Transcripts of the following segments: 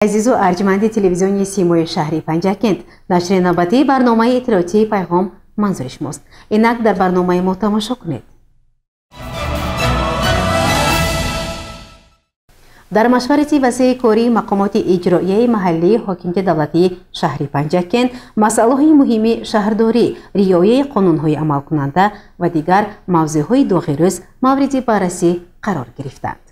Азизу арҷманди телевизиони Симои шаҳри Панҷакент, нашри навбатии барномаи иттилоотии Пайғом манзури шумост. Инак дар барномаи мо тамошо кунед. Дар машварати васеи кории мақомоти иҷроияи маҳаллии ҳокимияти давлатии шаҳри Панҷакент масъалаҳои муҳими шаҳрдорӣ, риояи қонунҳои амалкунанда ва дигар мавзӯъҳои доғи рӯз мавриди баррасӣ қарор гирифтанд.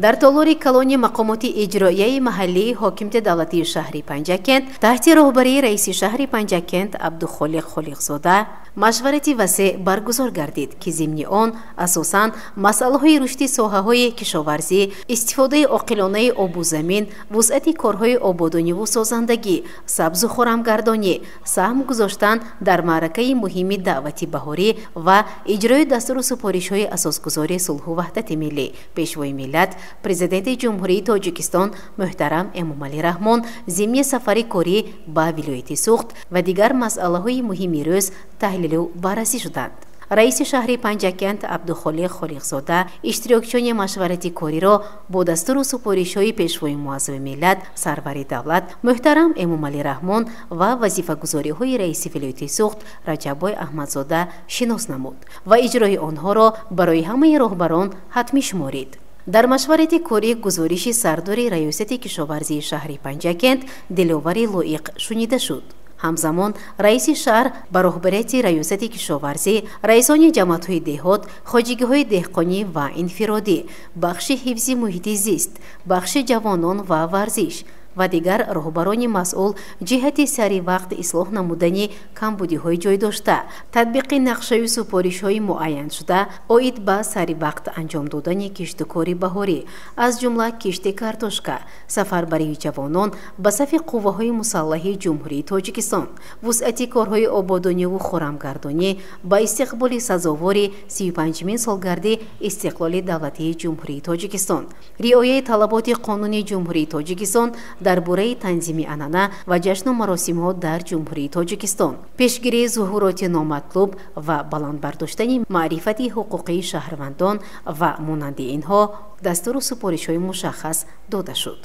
Дар толори калони мақомоти иҷроияи маҳаллии ҳокимияти давлатии шаҳри Панҷакент таҳти роҳбарии раиси шаҳри Панҷакент Абдухолиқ Холиқзода машварати васеъ баргузор гардид, ки зимни он асосан масъалаҳои рушди соҳаҳои кишоварзӣ, истифодаи оқилонаи обу замин, вусъати корҳои ободониву созандагӣ, сабзу хорамгардонӣ, саҳм гузоштан дар маъракаи муҳими даъвати баҳорӣ ва иҷрои дастуру супоришҳои асосгузори сулҳу ваҳдати миллӣ, Пешвои миллат, Президенти Ҷумҳурии Тоҷикистон муҳтарам Эмомалӣ Раҳмон зимни сафари корӣ ба вилояти Суғд ва дигар масъалаҳои муҳими рӯз таҳлилу баррасӣ шуданд. Раиси шаҳри Панҷакент Абдухолиқ Холиқзода иштирокчиёни машварати кориро бо дастуру супоришҳои Пешвои муаззами миллат, сарвари давлат муҳтарам Эмомалӣ Раҳмон ва вазифагузориҳои раиси вилояти Суғд Раҷаббой Аҳмадзода шинос намуд ва иҷрои онҳоро барои ҳамаи роҳбарон ҳатмӣ шуморид. Дар машварати корӣ гузориши сардори раёсати кишоварзии шаҳри Панҷакент Диловари Лоиқ шунида шуд. Ҳамзамон раиси шаҳр ба роҳбарияти раёсати кишоварзӣ, раисони ҷамоатҳои деҳот, хоҷигиҳои деҳқонӣ ва инфиродӣ, бахши ҳифзи муҳити зист, бахши ҷавонон ва варзиш ва дигар роҳбарони масъул ҷиҳати сари вақт ислоҳ намудани камбудиҳои ҷойдошта, татбиқи нақшаю супоришҳои муайяншуда оид ба сари вақт анҷом додани киштукори баҳорӣ, аз ҷумла кишти картошка, сафарбарии ҷавонон ба сафи қувваҳои мусаллаҳи Ҷумҳурии Тоҷикистон, вусъати корҳои ободониву хорамгардонӣ ба истиқболи сазовори 35-мин солгарди истиқлоли давлатии Ҷумҳурии Тоҷикистон, риояи талаботи қонуни Ҷумҳурии Тоҷикистон дар бораи танзими анъана ва ҷашну маросимҳо дар Ҷумҳурии Тоҷикистон, пешгирии зуҳуроти номатлуб ва баланд бардоштани маърифати ҳуқуқии шаҳрвандон ва монанди инҳо дастуру супоришҳои мушаххас дода шуд.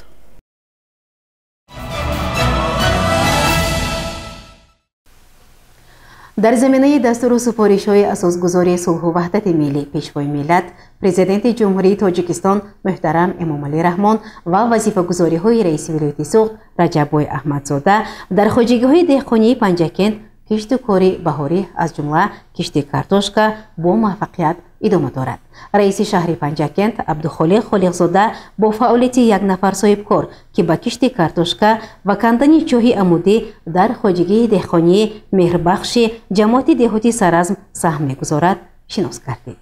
Дар заминаи дастуру супоришҳои асосгузори сулҳу ваҳдати миллӣ, Пешвои миллат, Президенти Ҷумҳурии Тоҷикистон муҳтарам Эмомалӣ Раҳмон ва вазифагузориҳои раиси вилояти Суғд Раҷаббой Аҳмадзода дар хоҷигиҳои деҳқонии Панҷакент кишту кори баҳорӣ, аз ҷумла кишти картошка бо муваффақият идома дорад. Раиси шаҳри Панҷакент Абдухолиқ Холиқзода бо фаъолияти як нафар соҳибкор, ки ба кишти картошка ва кандани чоҳи амудӣ дар хоҷигии деҳқонии Меҳрбахши ҷамоати деҳоти Саразм саҳм мегузорад, шинос гардид.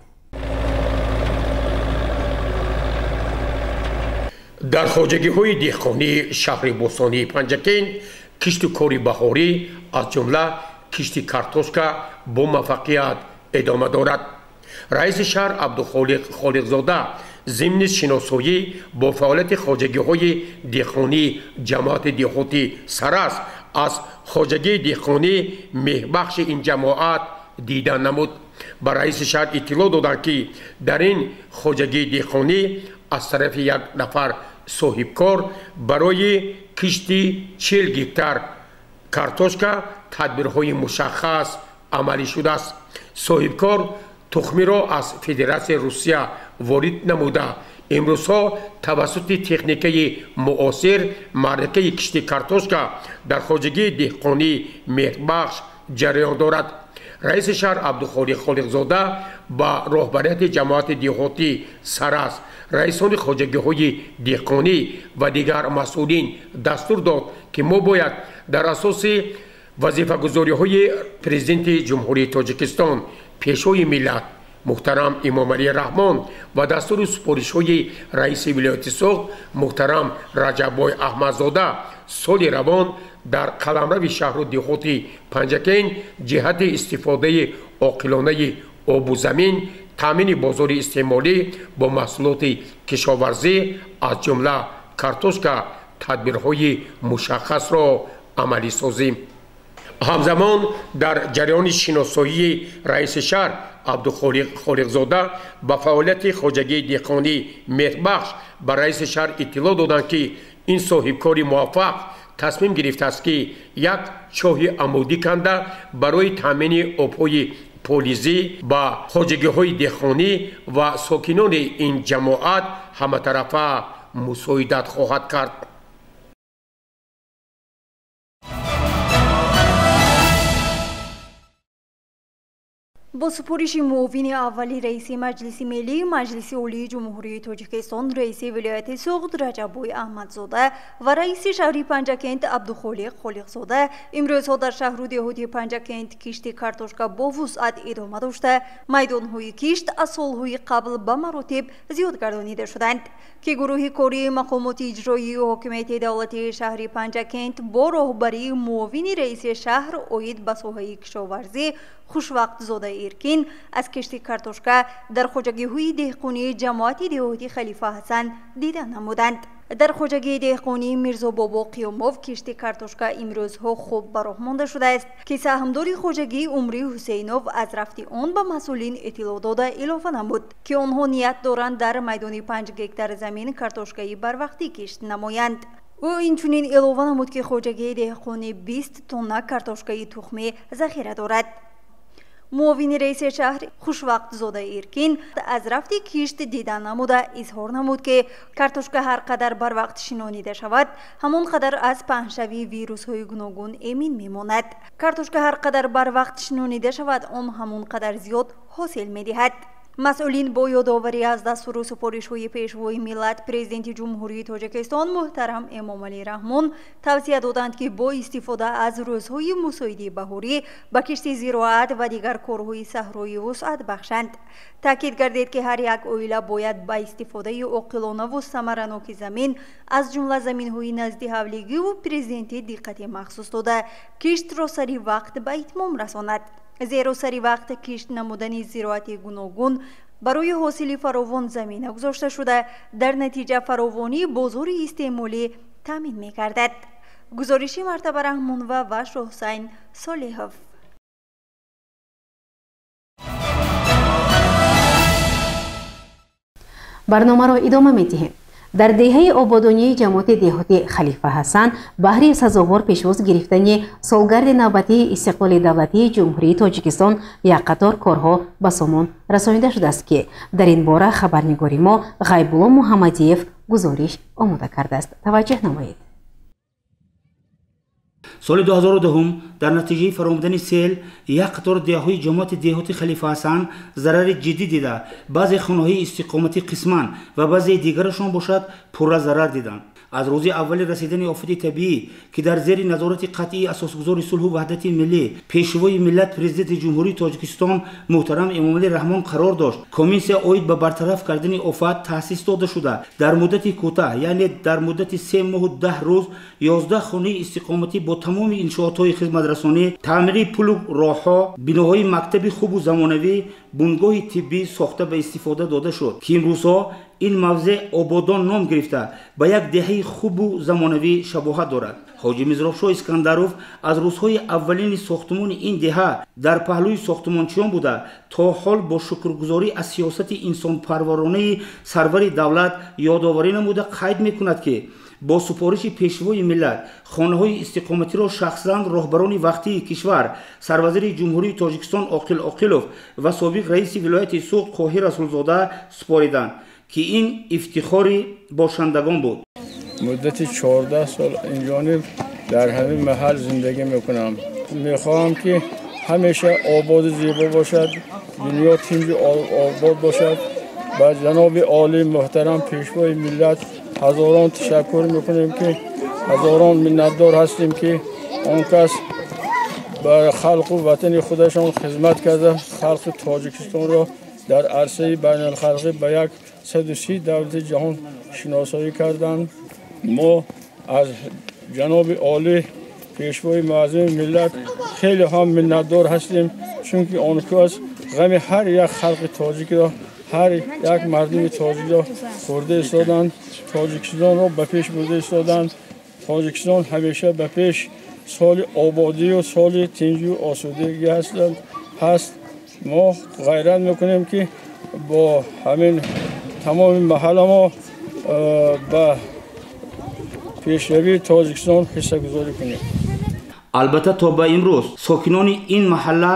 Дар хоҷагиҳои деҳқонии шаҳри бостонии Панҷакент кишту кори баҳорӣ, аз ҷумла кишти картошка бо муваффақият идома дорад. Раиси шаҳр Абдухолиқ Холиқзода зимни шиносоӣ бо фаъолияти хоҷагиҳои деҳқонии ҷамоати деҳоти Саразм аз хоҷагии деҳқонии Меҳбахши ин ҷамоат дида намуд. Ба раиси шаҳр иттилоъ доданд, ки дар ин хоҷагии деҳқонӣ аз тарафи як нафар соҳибкор барои кишти 40 гектар картошка тадбирҳои мушаххас амалӣ шудааст. Соҳибкор тухмиро аз Федератсияи Русия ворид намуда, имрӯзҳо тавассути техникаи муосир маъракаи кишти картошка дар хоҷагии деҳқонии Меҳрбахш ҷараён дорад. Раиси шаҳр Абдухолиқ Холиқзода ба роҳбарияти ҷамоати деҳотӣ Саразм, раисони хоҷагиҳои деҳқонӣ ва дигар масъулин дастур дод, ки мо бояд дар асоси вазифагузориҳои Президенти Ҷумҳурии Тоҷикистон, Пешвои миллат муҳтарам Эмомалӣ Раҳмон ва дастуру супоришҳои раиси вилояти Суғд муҳтарам Раҷаббой Аҳмадзода соли равон дар қаламрави шаҳру деҳоти Панҷакент ҷиҳати истифодаи оқилонаи обу замин, таъмини бозори истеъмолӣ бо маҳсулоти кишоварзӣ, аз ҷумла картошка, тадбирҳои мушаххасро амалӣ созем. Ҳамзамон дар ҷараёни шиносоии раиси шаҳр Абдухолиқ Холиқзода ба фаъолияти хоҷагии деҳқонии Меҳрбахш ба раиси шаҳр иттилоъ доданд, ки Ин соҳибкори муваффақ тасмим гирифтааст, ки як чоҳи амудӣ канда барои таъмини обҳои полизӣ ба хоҷагиҳои деҳқонӣ ва сокинони ин ҷамоат ҳаматарафа мусоидат хоҳад кард. Бо супориши муовини аввали раиси Маҷлиси Миллӣ, Маҷлиси Олии Ҷумҳурии Тоҷикистон, раиси вилояти Суғд Раҷаббой Аҳмадзода ва раиси шаҳри Панҷакент Абдухолиқ Холиқзода имрӯзҳо дар шаҳру деҳоти Панҷакент кишти картошка бо вусъат идома дошта, майдонҳои кишт аз солҳои қабл ба маротиб зиёд гардонида шуданд, ки гурӯҳи кории мақомоти иҷроии ҳокимияти давлатии шаҳри Панҷакент бо роҳбарии муовини раиси шаҳр оид ба соҳаи кишоварзӣ Хушвақтзода Эркин аз кишти картошка дар хоҷагиҳои деҳқонии ҷамоати деҳоти Халифа Ҳасан дида намуданд. Дар хоҷагии деҳқонии Мирзобобо Қиёмов кишти картошка имрӯзҳо хуб ба роҳ монда шудааст, ки саҳмдори хоҷагии Умри Ҳусейнов аз рафти он ба масъулин иттилоъ дода илова намуд, ки онҳо ният доранд дар майдони 5 гектар замин картошкаи барвақтӣ кишт намоянд. Ӯ инчунин илова намуд, ки хоҷагии деҳқонӣ 20 тонна картошкаи тухмӣ захира дорад. Муовини раиси шаҳр Хушвақтзода Эркин аз рафти кишт дида намуда изҳор намуд, ки картошка ҳар қадар барвақт шинонида шавад, ҳамон қадар аз паҳншавии вирусҳои гуногун эмин мемонад. Картошка ҳар қадар барвақт шинонида шавад, он ҳамон қадар зиёд ҳосил медиҳад. Масъулин бо ёдоварӣ аз дастуру супоришҳои Пешвои миллат, Президенти Ҷумҳурии Тоҷикистон муҳтарам Эмомалӣ Раҳмон тавсия доданд, ки бо истифода аз рӯзҳои мусоиди баҳорӣ ба кишти зироат ва дигар корҳои саҳроӣ вусъат бахшанд. Таъкид гардид, ки ҳар як оила бояд ба истифодаи оқилонаву самараноки замин, аз ҷумла заминҳои назди ҳавлигиву президентӣ диққати махсус дода, киштро сари вақт ба итмом расонад. Зеро сари вақт кишт намудани зироати гуногун барои ҳосили фаровон замина гузошта шуда, дар натиҷа фаровонии бозори истеъмолӣ таъмин мегардад. Гузориши Мартаба Раҳмонова ва Шоҳусайн Солиҳов. Барномаро идома медиҳем. Дар деҳаи ободонии ҷамоати деҳоти Халифа Ҳасан баҳри сазовор пешвоз гирифтани солгарди навбатии истиқлоли давлатии Ҷумҳурии Тоҷикистон як қатор корҳо ба сомон расонида шудааст, ки дар ин бора хабарнигори мо Ғайбулло Муҳаммадиев гузориш омода кардааст. Таваҷҷӯҳ намоед. Соли 2010 дар натиҷаи фаромадани сел як қатор деҳаҳои ҷамоати деҳоти Халифа Ҳасан зарари ҷиддӣ дида, баъзе хонаҳои истиқоматӣ қисман ва баъзеи дигарашон бошад пурра зарар диданд. Аз рӯзи аввали расидани офати табиӣ, ки дар зери назорати қатъии асосгузори сулҳу ваҳдати миллӣ, Пешвои миллат, Президенти Ҷумҳурии Тоҷикистон муҳтарам Эмомалӣ Раҳмон қарор дошт, комиссия оид ба бартараф кардани офат таъсис дода шуда, дар муддати кӯтаҳ, яъне дар муддати 3 моҳу 10 рӯз 11 хонаи истиқоматӣ бо тамоми иншоотҳои хизматрасонӣ, таъмири пулу роҳҳо, биноҳои мактаби хубу замонавӣ, бунгоҳи тиббӣ сохта ба истифода дода шуд, ки имрӯзҳо ин мавзеъ Ободон ном гирифта ба як деҳаи хубу замонавӣ шабоҳат дорад. Ҳоҷи Мизробшоҳ Искандаров аз рӯзҳои аввалини сохтмони ин деҳа дар паҳлӯи сохтмончиён буда, то ҳол бо шукргузорӣ аз сиёсати инсонпарваронаи сарвари давлат ёдоварӣ намуда қайд мекунад, ки бо супориши Пешвои миллат хонаҳои истиқоматиро шахсан роҳбарони вақтии кишвар, сарвазири Ҷумҳурии Тоҷикистон Оқил Оқилов ва собиқ раиси вилояти Суғд Қоҳир Расулзода супориданд, ки ин ифтихори бошандагон буд. Муддати 14 сол инҷониб дар ҳамин маҳал зиндагӣ мекунам. Мехоҳам, ки ҳамеша ободу зебо бошад, дунё тинҷу обод бошад. Ба ҷаноби олӣ муҳтарам Пешвои миллат ҳазорон ташаккур мекунем, ки ҳазорон миннатдор ҳастем, ки он кас ба халқу ватани худашон хизмат карда, халқи Тоҷикистонро дар арсаи байналхалқӣ ба 130 давлати ҷаҳон шиносоӣ карданд. Мо аз ҷаноби олӣ Пешвои муаззами миллат хеле ҳам миннатдор ҳастем, чунки он кас ғами ҳар як халқи тоҷикро, ҳар як мардуми тоҷикро хӯрда истоданд, Тоҷикистонро ба пеш бурда истоданд. Тоҷикистон ҳамеша ба пеш, соли ободию соли тинҷу осудагӣ ҳаст. Мо ғайрат мекунем, ки бо ҳамин тамоми маҳалла мо ба Пешравии Тоҷикистон ҳиссагузорӣ кунем. Албатта, то ба имрӯз сокинони ин маҳалла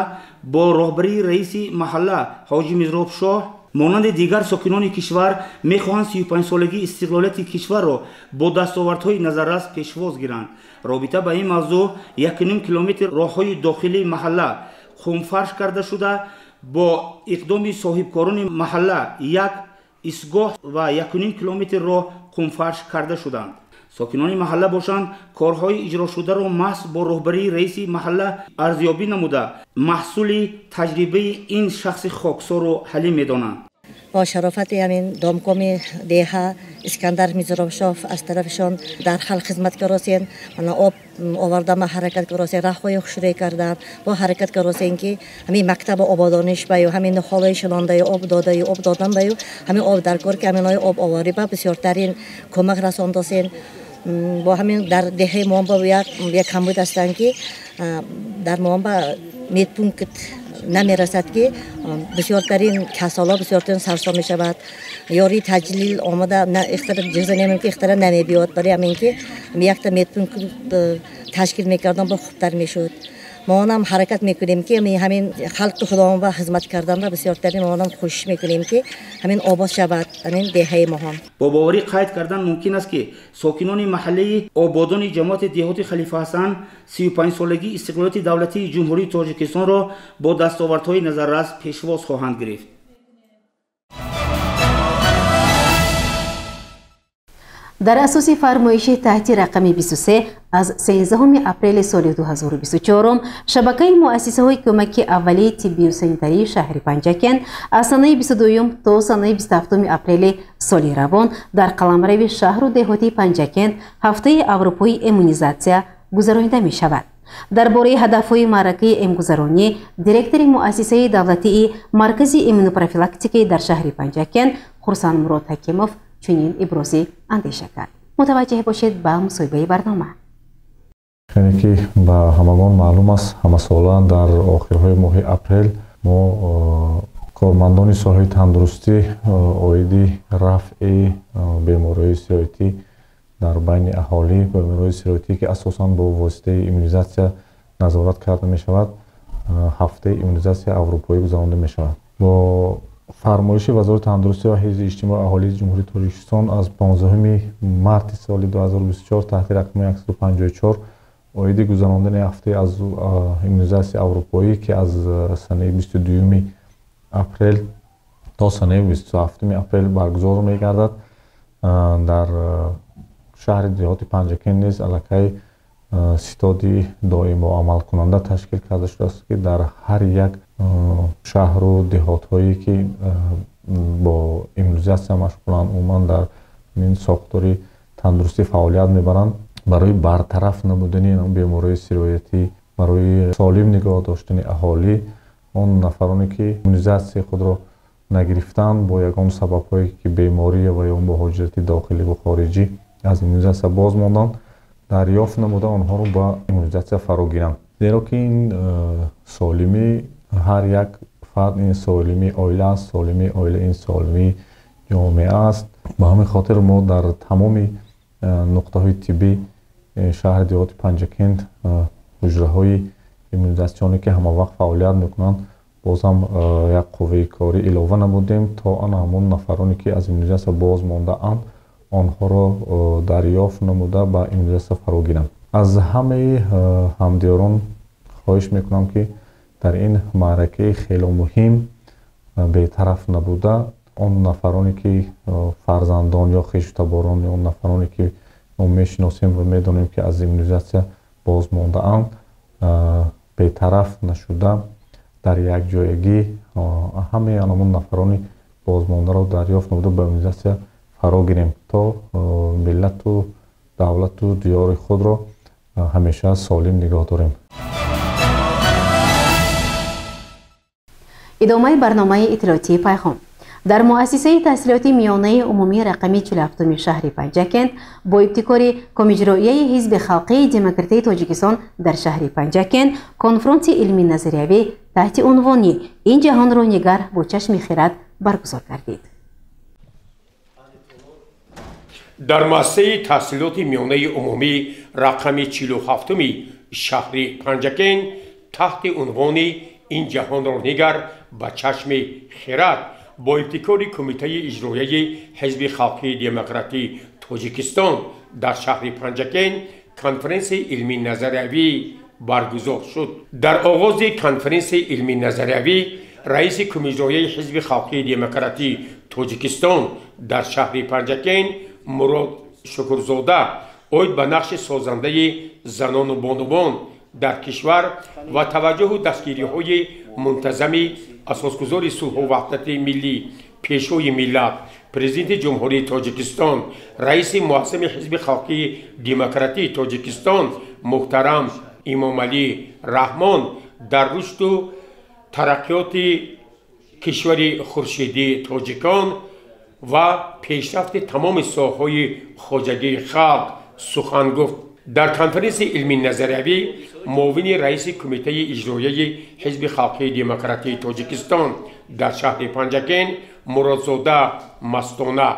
бо роҳбарии раиси маҳалла Ҳоҷи Мизробшоҳ монанди дигар сокинони кишвар мехоҳанд 35-солагии истиқлолияти кишварро бо дастовардҳои назаррас пешвоз гиранд. Робита ба ин мавзӯъ 1,5 километр роҳҳои дохилии маҳалла хумфарш карда шуда, бо иқдоми соҳибкорони маҳалла як истгоҳ ва 1,5 километр роҳ хумфарш карда шуданд. Сокинони маҳалла бошанд, корҳои иҷрошударо маҳз бо роҳбарии раиси маҳалла арзёбӣ намуда, маҳсули таҷрибаи ин шахси хоксору ҳалим медонанд. Бо шарофати ҳамин домкоми деҳа Искандар Мизробшов аз тарафишон дар халқ хизмат каросен, мана об овардама ҳаракат каросен, раҳҳои хушрӯй кардан, бо ҳаракат каросен ки ҳамин мактаба ободониш баю, ҳамин нухолои шинондаю об додаю, об додан баю, ҳамин об даркор ки ҳаминои об оварӣ ба бисёртарин кӯмак расондосен. Бо ҳамин дар деҳаи мо ба як камбуд ҳастанд ки дар мо ба медпункт намерасад ки бисёртарин касалҳо бисёртарин сарсон мешавад. Ёрии таҷлил омада ҷизанем ки ихтара намебиёд. Барои ҳамин ки якта медпункт ташкил мекардам бо хубтар мешуд. Мо онам ҳаракат мекунем ки ҳамин халқи худомон ба хизмат кардан ва бисёртарин мо онам кӯшиш мекунем ки ҳамин обод шавад ҳамин деҳаи моҳон. Бо боварӣ қайд кардан мумкин аст ки сокинони маҳаллаи ободони ҷамоати деҳоти Халифа Ҳасан 35-солагии истиқлолияти давлатии Ҷумҳурии Тоҷикистонро бо дастовардҳои назаррас пешвоз хоҳанд гирифт. Дар асоси фармоиши таҳти рақами 23 аз 13 апрели соли 2024 шабакаи муассисаҳои кӯмаки аввалии тиббию санитарии шаҳри Панҷакент аз санаи 22 то санаи 27 апрели соли равон дар қаламрави шаҳру деҳоти Панҷакент ҳафтаи аврупои иммунизатсия гузаронида мешавад. Дар бораи ҳадафҳои маъракаи эмгузаронӣ директори муассисаи давлатии Маркази иммунопрофилактикаи дар шаҳри Панҷакент Хурсандмурод Ҳакимов чунин ибрози андеша кард. Мутаваҷҷеҳ бошед ба мусоҳибаи барнома. Яъне ки ба ҳамагон маълум аст, ҳамасола дар охирҳои моҳи апрел мо кормандони соҳаи тандурустӣ оиди рафъи бемориҳои сироятӣ дар байни аҳолӣ, бемориҳои сироятӣ ки асосан бо воситаи иммунизатсия назорат карда мешавад, ҳафтаи иммунизатсияи аврупоӣ гузаронда мешавад. Бо фармоиши Вазорати тандурустӣ ва ҳифзи иҷтимои аҳолии Ҷумҳурии Тоҷикистон аз 15 марти соли 2024 таҳти рақами 154 оиди гузарондани ҳафтаи аз иммунизатсияи аврупоӣ ки аз санаи 22 апрел то санаи 27 апрел баргузор мегардад, дар шаҳри деҳоти Панҷакент низ аллакай ситоди доимо амалкунанда ташкил карда шудааст ки дар ҳар як шаҳру деҳотҳое ки бо иммунизатсия машғуланд, умуман дар ин сохтори тандурустӣ фаъолият мебаранд, барои бартараф намудани бемориҳои сироятӣ, барои солим нигоҳ доштани аҳолӣ, он нафароне ки иммунизатсияи худро нагирифтанд бо ягон сабабҳое ки беморӣ ва ё муҳоҷирати дохилӣ ва хориҷӣ аз иммунизатсия боз монданд, дарёфт намуда онҳоро ба иммунизатсия фаро гиранд. Зеро ки ин солимии ҳар як фард, ин солимии оила аст, солимии оила ин солимии ҷомеа аст. Ба ҳамин хотир мо дар тамоми нуқтаҳои тиббӣ шаҳри деҳоти Панҷакент ҳуҷраҳои иммунизатсионе ки ҳамавақт фаъолият мекунанд, бозам як қувваи корӣ илова намудем то ана ҳамон нафароне ки аз иммунизатсия боз мондаанд онҳоро дарёфт намуда ба иммунизатсия фаро гиранд. Аз ҳамаи ҳамдиёрон хоҳиш мекунам ки дар ин маъракаи хело муҳим бетараф набуда, он нафароне ки фарзандон ё хешу таборон ё он нафароне ки мо мешиносем ва медонем ки аз иммунизатсия боз мондаанд, бетараф нашуда дар якҷоягӣ ҳамаи ҳамон нафарони бозмондаро дарёфт намуда ба иммунизатсия фаро гирем то миллату давлату диёри худро ҳамеша солим нигоҳ дорем. Идомаи барномаи иттилоотии Пайғом. Дар муассисаи таҳсилоти миёнаи умумии рақами 47 шаҳри Панҷакент бо ибтикори Комиҷроияи Ҳизби Халқии Демократии Тоҷикистон дар шаҳри Панҷакент конфронси илмии назариявӣ таҳти унвони «Ин ҷаҳонро нигар бо чашми хирад» баргузор гардид. Дар муассисаи таҳсилоти миёнаи умумӣ рақами 47-уми шаҳри Панҷакент таҳти унвони «Ин ҷаҳонро нигар ба чашми хирад» бо ибтикори Кумитаи иҷроияи Ҳизби халқии демократии Тоҷикистон дар шаҳри Панҷакент конференсияи илмии назариявӣ баргузор шуд. Дар оғози конференсияи илмии назариявӣ раиси Кумиҷроияи Ҳизби халқии демократии Тоҷикистон дар шаҳри Панҷакент Мурод Шукурзода оид ба нақши созандаи занону бонувон дар кишвар ва таваҷҷӯҳу дастгириҳои мунтазами асосгузори сулҳу ваҳдати миллӣ, Пешвои миллат, Президенти Ҷумҳурии Тоҷикистон, раиси муаззами Ҳизби халқии демократии Тоҷикистон муҳтарам Имомалӣ Раҳмон дар рушду тараққиёти кишвари хуршедии тоҷикон ва пешрафти тамоми соҳаҳои хоҷагии халқ сухан гуфт. Дар конференсияи илмии назариявӣ муовини раиси Кумитаи иҷроияи Ҳизби халқии демократии Тоҷикистон дар шаҳри Панҷакент Муродзода Мастона,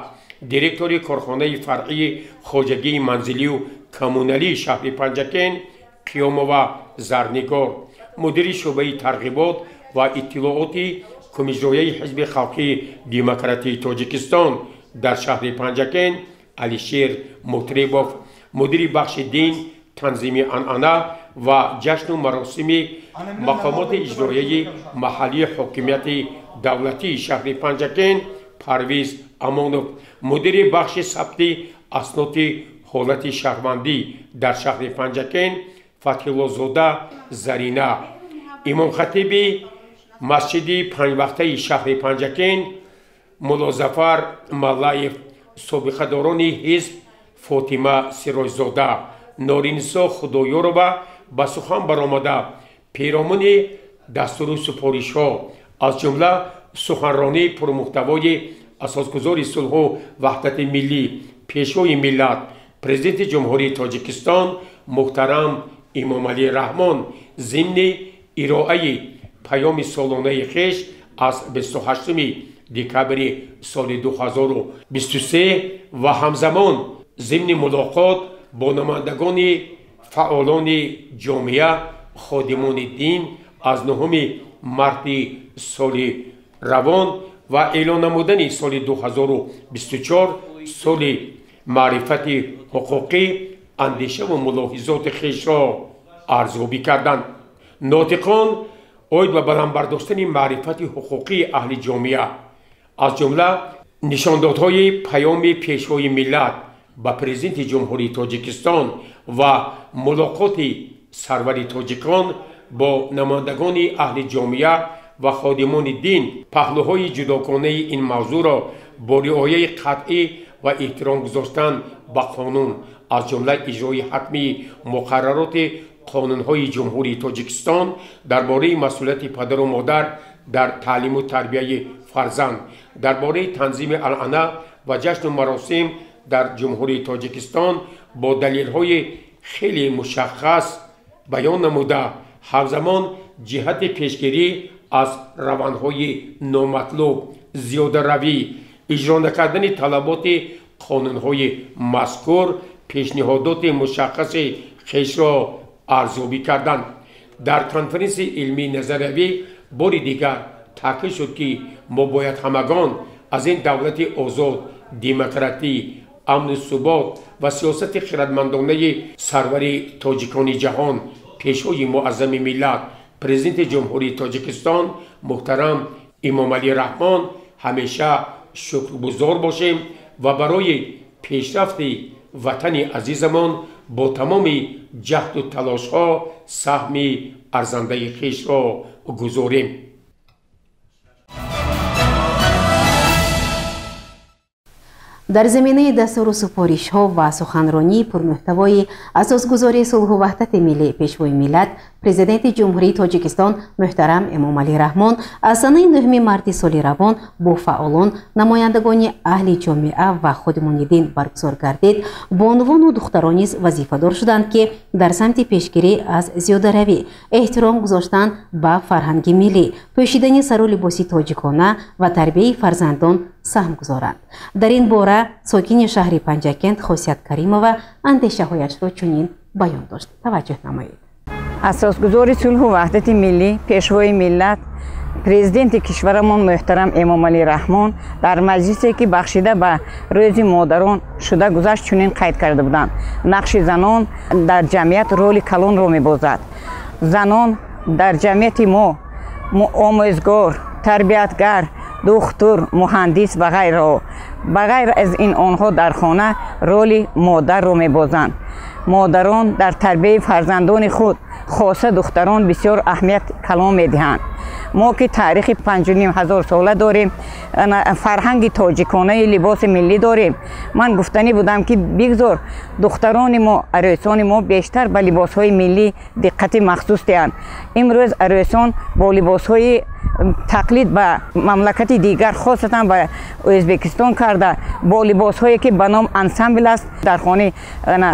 директори корхонаи фаръии хоҷагии манзилию коммуналии шаҳри Панҷакент Қиёмова Зарнигор, мудири шӯъбаи тарғибот ва иттилооти Кумиҷроияи Ҳизби халқии демократии Тоҷикистон дар шаҳри Панҷакент Алишер Мутрибов, мудири бахши дин, танзими анъана ва ҷашну маросими мақомоти иҷроияи маҳаллии ҳокимияти давлатии шаҳри Панҷакент Парвиз Амонов, мудири бахши сабти асноди ҳолати шаҳрвандӣ дар шаҳри Панҷакент Фатҳиллозода Зарина, имомхатиби масҷиди панҷвақтаи шаҳри Панҷакент Муллозафар Маллаев, собиқадорони ҳизб Фотима Сироҷзода, Норинисо Худоёрова ба сухан баромада перомуни дастуру супоришҳо, аз ҷумла суханронии пурмуҳтавои асосгузори сулҳу ваҳдати миллӣ, Пешвои миллат, Президенти Ҷумҳурии Тоҷикистон муҳтарам Имомалӣ Раҳмон зимни ироаи паёми солонаи хеш аз 28 декабри соли 2023 ва ҳамзамон зимни мулоқот бо намояндагони фаъолони ҷомеа, ходимони дин аз 9 марти соли равон ва эълон намудани соли 2024 соли маърифати ҳуқуқӣ андешаву мулоҳизоти хешро арзёбӣ карданд. Нотиқон оид ба баланд бардоштани маърифати ҳуқуқии аҳли ҷомеа, аз ҷумла нишондодҳои паёми Пешвои миллат ба Президенти Ҷумҳурии Тоҷикистон ва мулоқоти сарвари тоҷикон бо намояндагони аҳли ҷомеа ва ходимони дин паҳлӯҳои ҷудогонаи ин мавзӯъро бо риояи қатъӣ ва эҳтиром гузоштан ба қонун, аз ҷумла иҷрои ҳатмии муқаррароти қонунҳои Ҷумҳурии Тоҷикистон дар бораи масъулияти падару модар дар таълиму тарбияи фарзанд, дар бораи танзими анъана ва ҷашну маросим дар Ҷумҳурии Тоҷикистон бо далелҳои хеле мушаххас баён намуда, ҳамзамон ҷиҳати пешгирӣ аз равандҳои номатлуб, зиёдаравӣ, иҷро накардани талаботи қонунҳои мазкур пешниҳодоти мушаххаси хешро арзёбӣ карданд. Дар конференсияи илмии назариявӣ бори дигар таъкид шуд, ки мо бояд ҳамагон аз ин давлати озод, демократӣ, амну субот ва сиёсати хирадмандонаи сарвари тоҷикони ҷаҳон, Пешвои муаззами миллат, Президенти Ҷумҳурии Тоҷикистон муҳтарам Имомалӣ Раҳмон ҳамеша шукргузор бошем ва барои пешрафти ватани азизамон бо тамоми ҷаҳду талошҳо саҳми арзандаи хешро гузорем. Дар заминаи дастуру супоришҳо ва суханронии пурмуҳтавои асосгузори сулҳу ваҳдати миллӣ, Пешвои миллат, Президенти Ҷумҳурии Тоҷикистон муҳтарам Эмомалӣ Раҳмон аз санаи 9 марти соли равон бо фаъолон, намояндагони аҳли ҷомеа ва ходимони дин баргузор гардид, бонувону духтарон низ вазифадор шуданд, ки дар самти пешгирӣ аз зиёдаравӣ, эҳтиром гузоштан ба фарҳанги миллӣ, пӯшидани сару либоси тоҷикона ва тарбияи фарзандон саҳм гузоранд. Дар ин бора сокини шаҳри Панҷакент Хосият Каримова андешаҳояшро чунин баён дошт. Таваҷҷӯҳ намоед. Асосгузори сулҳу ваҳдати миллӣ, пешвои миллат, президенти кишварамон муҳтарам Эмомалӣ Раҳмон дар маҷлисе, ки бахшида ба Рӯзи модарон шуда гузашт, чунин қайд карда буданд: нақши занон дар ҷамъият роли калонро мебозад. Занон дар ҷамъияти мо омӯзгор, тарбиятгар, духтур, муҳандис ва ғайрао. Ба ғайр аз ин, онҳо дар хона роли модарро мебозанд. Модарон дар тарбияи фарзандони худ, хоса духтарон, бисёр аҳамият калон медиҳанд. Мо ки таърихи 5500 сола дорем, фарҳанги тоҷиконаи либоси миллӣ дорем. Ман гуфтанӣ будам, ки бигзор духтарони мо, арӯсони мо бештар ба либосҳои миллӣ диққати махсус диҳанд. Имрӯз арӯсон бо либосҳои тақлид ба мамлакати дигар, хосатан ба Ӯзбекистон карда, бо либосҳое ки ба ном ансамбл аст, дар хонаи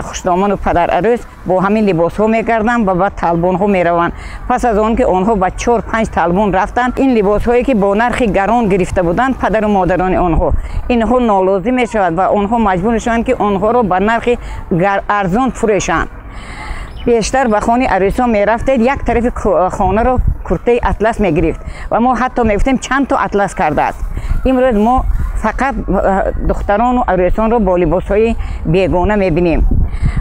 хушдоману падарарӯс бо ҳамин либосҳо мегарданд ва ба талбонҳо мераванд. Пас аз он ки онҳо ба 4-5 талбон рафтанд, ин либосҳое ки бо нархи гарон гирифта буданд падару модарони онҳо, инҳо нолозим мешавад ва онҳо маҷбур мешаванд, ки онҳоро ба нархи арзон фурӯшанд. Бештар ба хонаи арӯсон мерафтед, як тарафи хонаро куртаи атлас мегирифт ва мо ҳатто мегуфтем, чанд то атлас кардааст. Имрӯз мо фақат духтарону арӯсонро бо либосҳои бегона мебинем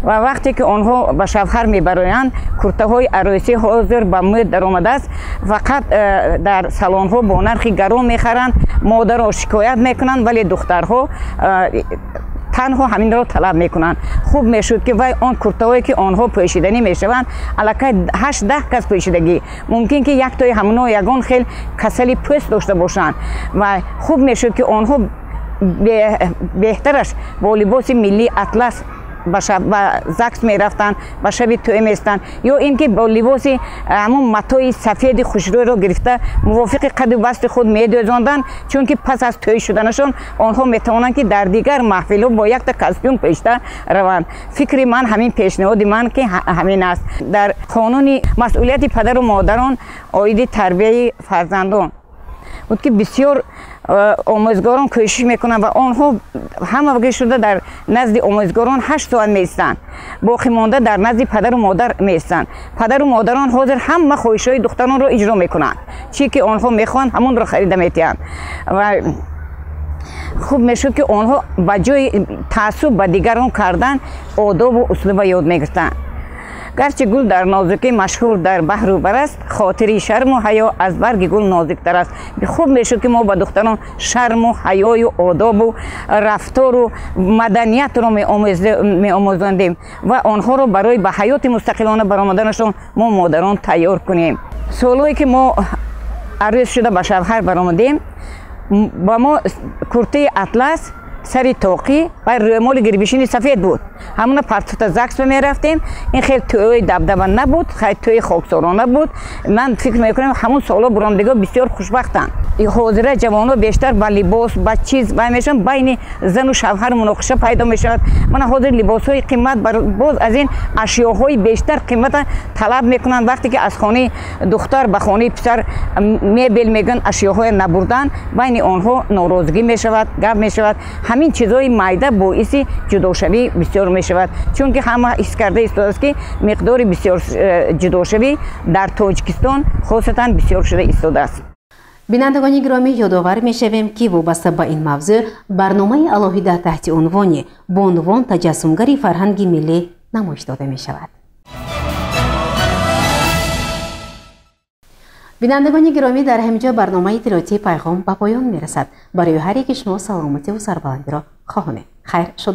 ва вақте ки онҳо ба шавҳар мебароянд, куртаҳои арӯсӣ ҳозир ба мӯд даромадааст, фақат дар салонҳо бо нархи гарон мехаранд. Модаро шикоят мекунанд, вале духтарҳо танҳо ҳаминро талаб мекунанд. Хуб мешуд, ки вай он куртаҳое ки онҳо пӯшиданӣ мешаванд, аллакай 8-10 кас пӯшидагӣ, мумкин ки яктои ҳамоно ягон хел касали пӯст дошта бошанд, ва хуб мешуд, ки онҳо беҳтараш бо либоси миллии атлас ба ЗАГС мерафтанд, ба шаби тӯй местанд, ё ин ки бо либоси ҳамон матои сафеди хушрӯйро гирифта, мувофиқи қаду басти худ медӯзонданд, чунки пас аз тӯй шуданашон онҳо метавонанд, ки дар дигар маҳфилҳо бо якта костюм пӯшида раванд. Фикри ман ҳамин, пешниҳоди ман ки ҳамин аст. Дар қонуни масъулияти падару модарон оиди тарбияи фарзандон буд, ки бисёр омӯзгорон кӯшиш мекунанд ва онҳо ҳама вақт шуда дар назди омӯзгорон 8 соат меистанд, боқӣ монда дар назди падару модар меистанд. Падару модарон ҳозир ҳама хоҳишҳои духтаронро иҷро мекунанд, чӣ ки онҳо мехоҳанд, ҳамонро харида метиҳанд. Ва хуб мешуд, ки онҳо ба ҷои таассуб ба дигарон кардан, одобу услуба ёд мегирифтанд. Гарчи гул дар нозукӣ машҳур дар баҳру бар аст, хотири шарму ҳаё аз барги гул нозиктар аст. Хуб мешуд, ки мо ба духтарон шарму ҳаёю одобу рафтору маданиятро меомӯзондем ва онҳоро барои ба ҳаёти мустақилона баромаданашон мо модарон тайёр кунем. Солҳое ки мо арӯс шуда ба шавҳар баромадем, ба мо куртаи атлас, сари тоқӣ ва рӯмоли гирбишини сафед буд. Ҳамона партуфта ЗАГС мерафтем. Ин хел тӯи дабдаба набуд, хел тӯи хоксорона буд. Ман фикр мекунам, ҳамон солҳо буромдиго бисёр хушбахтанд. Ҳозира ҷавонҳо бештар ба либос, ба чиз вай мешаванд, байни зану шавҳар муноқиша пайдо мешавад. Мана ҳозир либосҳои қимат, боз аз ин ашёҳои бештар қимата талаб мекунанд. Вақте ки аз хонаи духтар ба хонаи писар мебел мегӯянд, ашёҳое набурданд, байни онҳо норозигӣ мешавад, гап мешавад. Ҳамин чизҳои майда боиси ҷудошавӣ бисёр мешавад, чунки ҳама ҳис карда истодааст, ки миқдори бисёр ҷудошавӣ дар Тоҷикистон хосатан бисёр шуда истодааст. Бинандагони гиромӣ, ёдовар мешавем, ки вобаста ба ин мавзӯъ барномаи алоҳида таҳти унвони «Бонувон таҷассумгари фарҳанги миллӣ» намоиш дода мешавад. Бинандагони гиромӣ, дар ҳамин ҷо барномаи иттилоотии «Пайғом» ба поён мерасад. Барои ҳар яки шумо саломативу сарбаландиро хоҳонем. Хайр шуд.